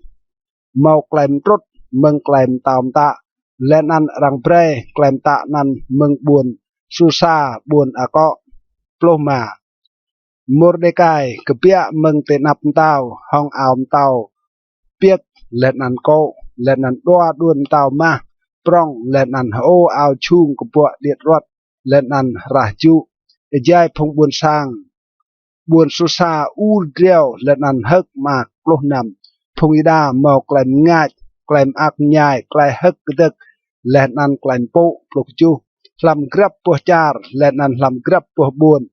mâo klei mtrŭt mơ̆ng klei mtao mtă, leh anăn arăng brei klei mtă anăn mơ̆ng ƀuôn Susa, ƀuôn akŏ. Pluh êma. Môrdêkai kbiă mơ̆ng ti anăp mtao hŏng ao mtao piơk leh anăn kô̆, leh anăn đua đuôn mtao mah prŏng, leh anăn hơô ao jhung kbuă điêt ruăt, leh anăn hrah jŭ. Êjai phung ƀuôn sang ƀuôn Susa ur driâo leh anăn hơ̆k mơak. Pluh năm. Phung Yuđa mâo klei mngač, klei mơak mñai, klei hơ̆k kdơ̆k, leh anăn klei mpŭ. Pluh kjuh. Hlăm grăp boh čar leh anăn hlăm grăp boh ƀuôn,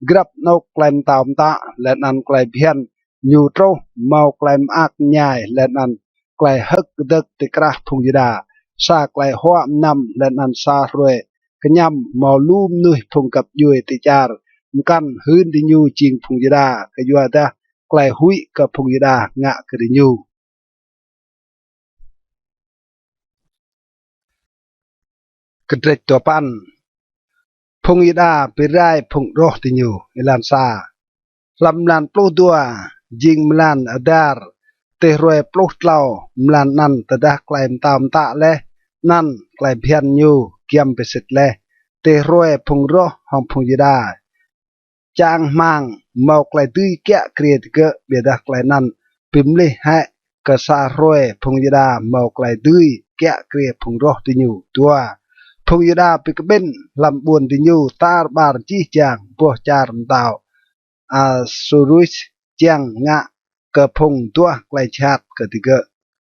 grăp anôk klei mtao mtă leh anăn klei bhiăn ñu truh, mâo klei mơak mñai leh anăn klei hơ̆k kdơ̆k ti krah phung Yuđa. Sa klei huă mnăm leh anăn sa hruê kñăm mâo lu mnuih phung găp djuê ti čar mkăn hưn diñu jing phung Yuđa, kyuadah klei huĭ kơ phung Yuđa ngă kơ diñu. Kdrêč dua păn. Phung Yuđa bi rai phung roh diñu. Êlan sa. Hlăm mlan pluh dua, jing mlan Adar, ti hruê pluh tlâo mlan anăn, tơdah klei mtao mtă leh anăn klei bhiăn ñu giăm bi sĭt leh, ti hruê phung roh hŏng phung Yuđa čang hmăng mâo klei dưi kiă kriê digơ̆, ƀiădah klei anăn bi mlih hĕ kơ sa hruê phung Yuđa mâo klei dưi kiă kriê phung roh diñu. Dua. Phung Yuđa bi kƀĭn hlăm ƀuôn diñu tar ƀar jih jang boh čar mtao Asuêrus čiăng ngă kơ phung duah klei jhat kơ digơ̆.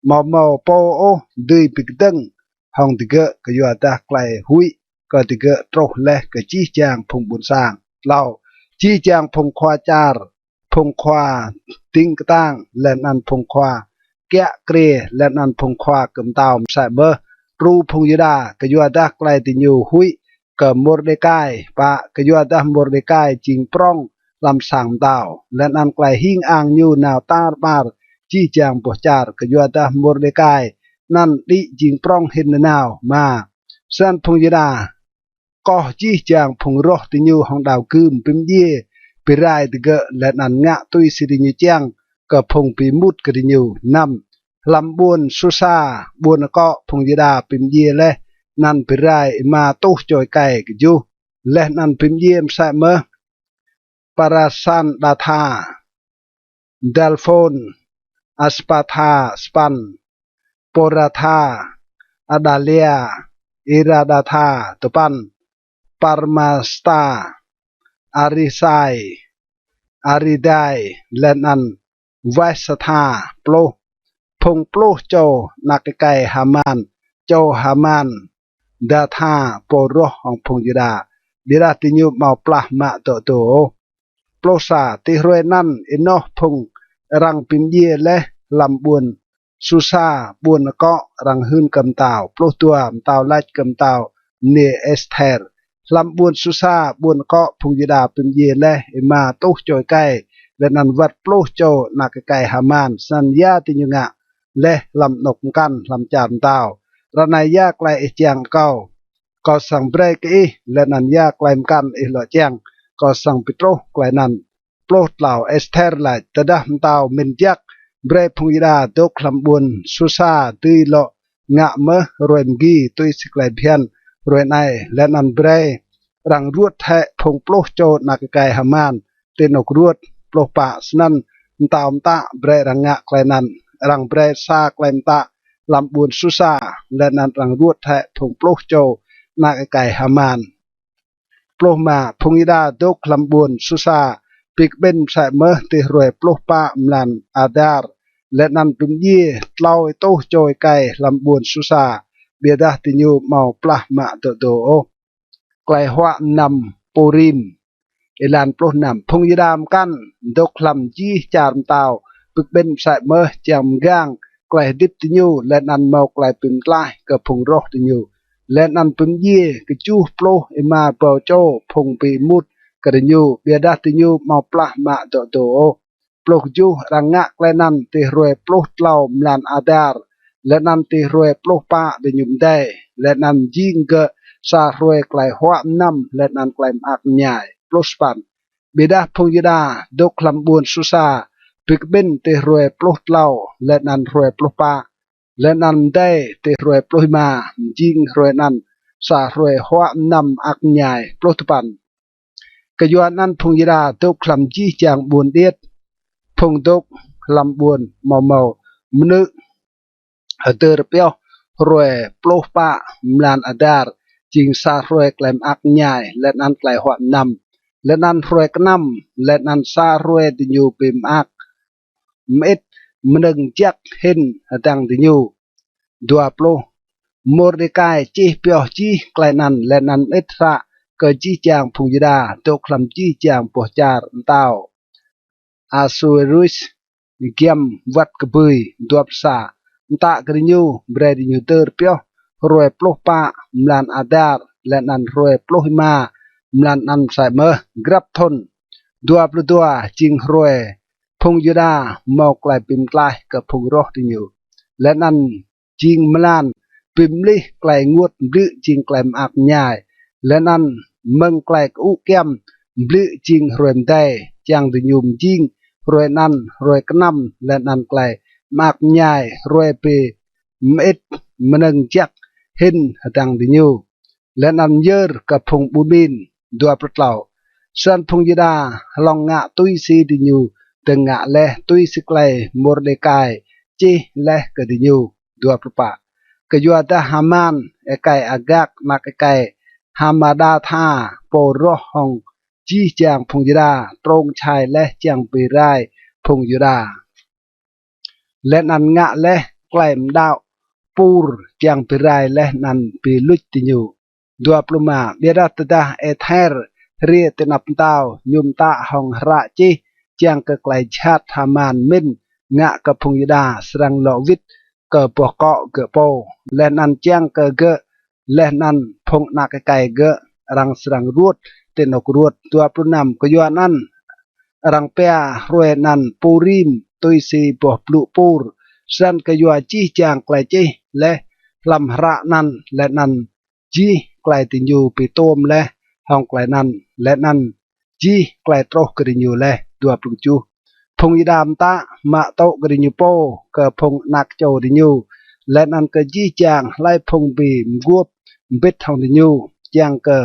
Amâo mâo pô ôh dưi bi kdơ̆ng hŏng digơ̆, kyuadah klei huĭ kơ digơ̆ truh leh kơ jih jang phung ƀuôn sang. Tlâo. Jih jang phung khua čar, phung khua dĭng ktang, leh anăn phung khua kiă kriê, leh anăn phung khua kơ mtao msĕ mơh đru phung Yuđa, kyuadah klei diñu huĭ kơ Môrdêkai. Pă. Kyuadah Môrdêkai jing prŏng hlăm sang mtao, leh anăn klei hing ang ñu nao tar ƀar jih jang boh čar, kyuadah Môrdêkai anăn đĭ jing prŏng hĭn nanao. Êma. Snăn phung Yuđa koh jih jang phung roh diñu hŏng đao gưm, bi mdjiê, bi rai digơ̆, leh anăn ngă tui si diñu čiăng kơ phung bi êmut kơ diñu. Năm. Hlăm ƀuôn Susa, ƀuôn akŏ phung Yuđa bi mdjiê leh anăn bi rai êma êtuh čô êkei. Kjuh. Leh anăn bi mdjiê msĕ mơh Parisandatha, Dalphôn, Aspatha. Sapăn. Poratha, Adalia, Iradatha. Dua păn. Parmasta, Arisai, Aridai, leh anăn Vesatha. Pluh. Phung pluh čô anak êkei Haman, čô Hamatdatha, pô roh hŏng phung Yuđa, ƀiădah diñu amâo plah mă dŏ dô ôh. Pluh sa. Ti hruê anăn ênoh phung arăng bi mdjiê leh hlăm ƀuôn Susa, ƀuôn akŏ arăng hưn kơ mtao. Pluh dua. Mtao lač kơ mtao mniê Êsther: Hlăm ƀuôn Susa, ƀuôn akŏ phung Yuđa bi mdjiê leh êma êtuh čô êkei, leh anăn wăt pluh čô anak êkei Haman. Snăn ya diñu ngă leh hlăm anôk mkăn hlăm čar mtao? Ară anei ya klei ih čiăng kâo, kâo srăng brei kơ ih, leh anăn ya klei mkăn ih lŏ čiăng, kâo srăng bi truh klei anăn. Pluh tlâo. Êsther lač: Tơdah mtao mĭn jăk, brei phung Yuđa dôk hlăm ƀuôn Susa dưi lŏ ngă mơh hruê mgi tui si klei bhiăn hruê anei, leh anăn brei arăng ruôt hĕ phung pluh čô anak êkei Haman ti anôk ruôt. Pluh pă. Snăn mtao mtă brei arăng ngă klei anăn. Arăng brei sa klei mtă hlăm ƀuôn Susa, leh anăn arăng ruôt hĕ phung pluh čô anak êkei Haman. Pluh êma. Phung Yuđa dôk hlăm ƀuôn Susa bi kƀĭn msĕ mơh ti hruê pluh pă mlan Adar, leh anăn bi mdjiê tlâo êtuh čô êkei hlăm ƀuôn Susa, ƀiădah diñu amâo plah mă dŏ dô ôh. Klei huă mnăm Purim. Êlan pluh năm. Phung Yuđa mkăn dôk hlăm jih čar mtao bi kƀĭn msĕ mơh čiăng mgang klei hdĭp diñu, leh anăn mâo klei bi mtlaih kơ phung roh diñu, leh anăn bi mdjiê kjuh pluh êma êbâo čô phung bi êmut kơ diñu, ƀiădah diñu amâo plah mă dŏ dô ôh. Pluh kjuh. Arăng ngă klei anăn ti hruê pluh tlâo mlan Adar, leh anăn ti hruê pluh pă diñu mdei, leh anăn jing gơ̆ sa hruê klei huă mnăm leh anăn klei mơak mñai. Pluh sa păn. Ƀiădah phung Yuđa dôk hlăm ƀuôn Susa bi kƀĭn ti hruê pluh tlâo leh anăn hruê pluh pă, leh anăn mdei ti hruê pluh êma, mjing hruê anăn sa hruê huă mnăm mơak mñai. Pluh dua păn. Kyuanăn phung Yuđa dôk hlăm jih jang ƀuôn điêt, phung dôk hlăm ƀuôn amâo mâo mnư̆ hdơr pioh hruê pluh pă mlan Adar, jing sa hruê klei mơak mñai leh anăn klei huă mnăm, leh anăn hruê knăm, leh anăn sa hruê diñu bi mơak mơĭt mnơ̆ng jăk hĭn hdơ̆ng diñu. Dua pluh. Môrdêkai čih pioh jih klei anăn leh anăn mơĭt hră kơ jih jang phung Yuđa dôk hlăm jih jang boh čar mtao Asuêrus giăm wăt kbưi. Dua pluh sa. Mtă kơ diñu brei diñu hdơr pioh hruê pluh pă mlan Adar, leh anăn hruê pluh êma mlan anăn msĕ mơh grăp thŭn. Dua pluh dua. Jing hruê phung Yuđa mâo klei bi mtlaih kơ phung roh diñu, leh anăn jing mlan bi mlih klei ênguôt mbliư̆ jing klei mơak mñai, leh anăn mơ̆ng klei kơŭ kyăm mbliư̆ jing hruê mdei, čiăng diñu mjing hruê anăn hruê knăm leh anăn klei mơak mñai, hruê bi mơĭt mnơ̆ng jăk hĭn hdơ̆ng diñu, leh anăn myơr kơ phung ƀun ƀin. Dua pluh tlâo. Snăn phung Yuđa hlŏng ngă tui si diñu dơ̆ng ngă leh, tui si klei Môrdêkai čih leh kơ diñu. Dua pluh pă. Kyuadah Haman êkei Agak anak êkei Hamadatha, pô roh hŏng jih jang phung Yuđa, trông čhai leh čiăng bi rai phung Yuđa, leh anăn ngă leh klei mđao Pur čiăng bi rai leh anăn bi luč diñu. Dua pluh êma. Ƀiădah tơdah Êsther hriê ti anăp mtao, ñu mtă hŏng hră čih čiăng kơ klei jhat Haman mĭn ngă kơ phung Yuđa srăng lŏ wĭt kơ boh kŏ gơ̆ pô, leh anăn čiăng kơ gơ̆ leh anăn phung anak êkei gơ̆ arăng srăng ruôt ti anôk ruôt. Dua pluh năm. Kyuanăn arăng pia hruê anăn Purim tui si boh blŭ Pur. Snăn kyua jih jang klei čih leh hlăm hră anăn, leh anăn jih klei diñu bi tuôm leh hŏng klei anăn, leh anăn jih klei truh kơ diñu leh. Dua pluh kjuh. Phung Yuđa mtă mă tŭ kơ diñu pô, kơ phung anak čô diñu, leh anăn kơ jih jang hlei phung bi mguôp mbĭt hŏng diñu, čiăng kơ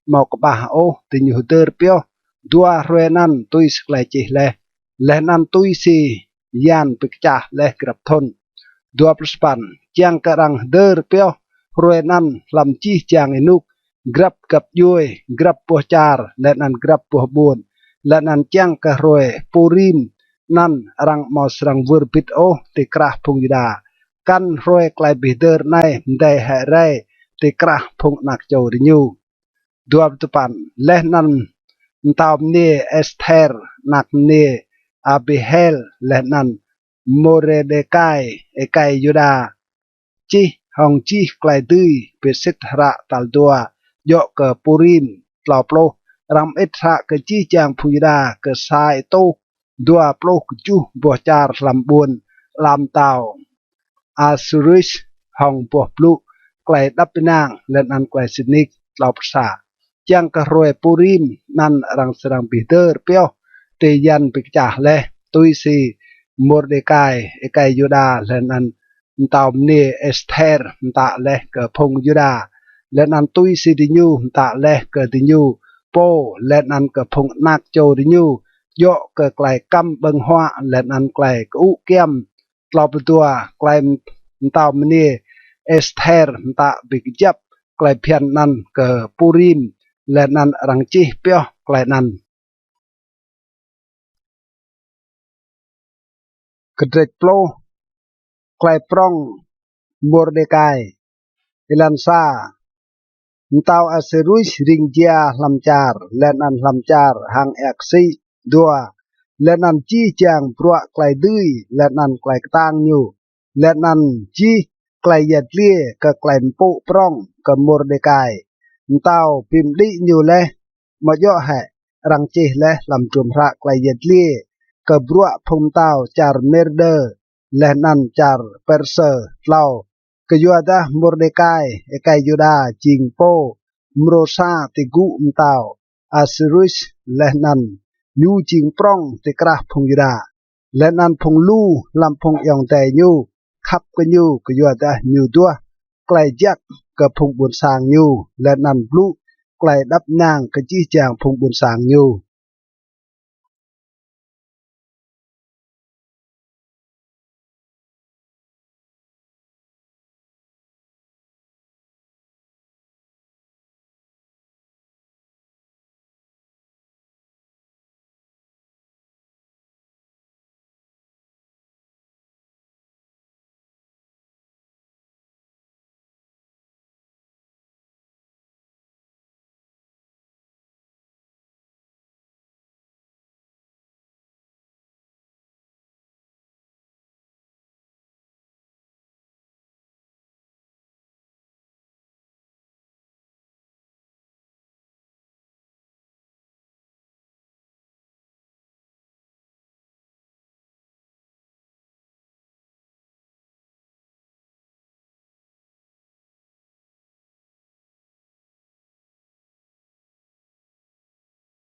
amâo kƀah ôh diñu hdơr pioh dua hruê anăn tui si klei čih leh, leh anăn tui si yan bi kčah leh grăp thŭn. Dua pluh sa păn. Čiăng kơ arăng hdơr pioh hruê anăn hlăm jih jang ênuk, grăp găp djuê, grăp boh čar, leh anăn grăp boh ƀuôn, leh anăn čiăng kơ hruê Purim anăn arăng amâo srăng wơr bĭt ôh ti krah phung Yuđa, kăn hruê klei bi hdơr anei mdei hĕ rei ti krah phung anak čô diñu. Dua pluh dua păn. Leh anăn mtao mniê Êsther, anak mniê Abihail, leh anăn Môrdêkai, êkei Yuđa, čih hŏng jih klei dưi bi sĭt hră tal dua djŏ kơ Purim. Tlâo pluh. Arăng mơĭt hră kơ jih jang phung Yuđa kơ sa êtuh dua pluh kjuh boh čar hlăm ƀuôn ala mtao Asuêrus hŏng boh blŭ klei êđăp ênang leh anăn klei sĭt nik. Tlâo pluh sa. Čiăng kơ hruê Purim anăn arăng srăng bi hdơr pioh ti yan bi kčah leh, tui si Môrdêkai, êkei Yuđa, leh anăn mtao mniê Êsther mtă leh kơ phung Yuđa, leh anăn tui si diñu mtă leh kơ diñu pô leh anăn kơ phung anak čô diñu, djŏ kơ klei kăm ƀơ̆ng huă leh anăn klei kơŭ kyăm. Tlâo pluh dua. Klei mtao mniê Êsther mtă bi kjăp klei bhiăn anăn kơ Purim, leh anăn arăng čih pioh klei anăn. Kdrêč pluh. Klei prŏng Môrdêkai. Êlan sa. Mtao Asuêrus rĭng jia hlăm čar leh anăn hlăm čar hang êa ksĭ. Dua. Leh anăn jih jang bruă klei dưi leh anăn klei ktang ñu, leh anăn jih klei yăl dliê kơ klei mpŭ prŏng kơ Môrdêkai, mtao bi mđĭ ñu leh. Amâo djŏ hĕ arăng čih leh hlăm hdruôm hră klei yăl dliê kơ bruă phung mtao čar Mêdơ leh anăn čar Persơ? Tlâo. Kyuadah Môrdêkai, êkei Yuđa, jing pô mrô sa ti gŭ mtao Asuêrus, leh anăn ñu jing prŏng ti krah phung Yuđa, leh anăn phung lu hlăm phung ayŏng adei ñu khăp kơ ñu, kyuadah ñu duah klei jăk kơ phung ƀuôn sang ñu, leh anăn blŭ klei êđăp ênang kơ jih jang phung ƀuôn sang ñu.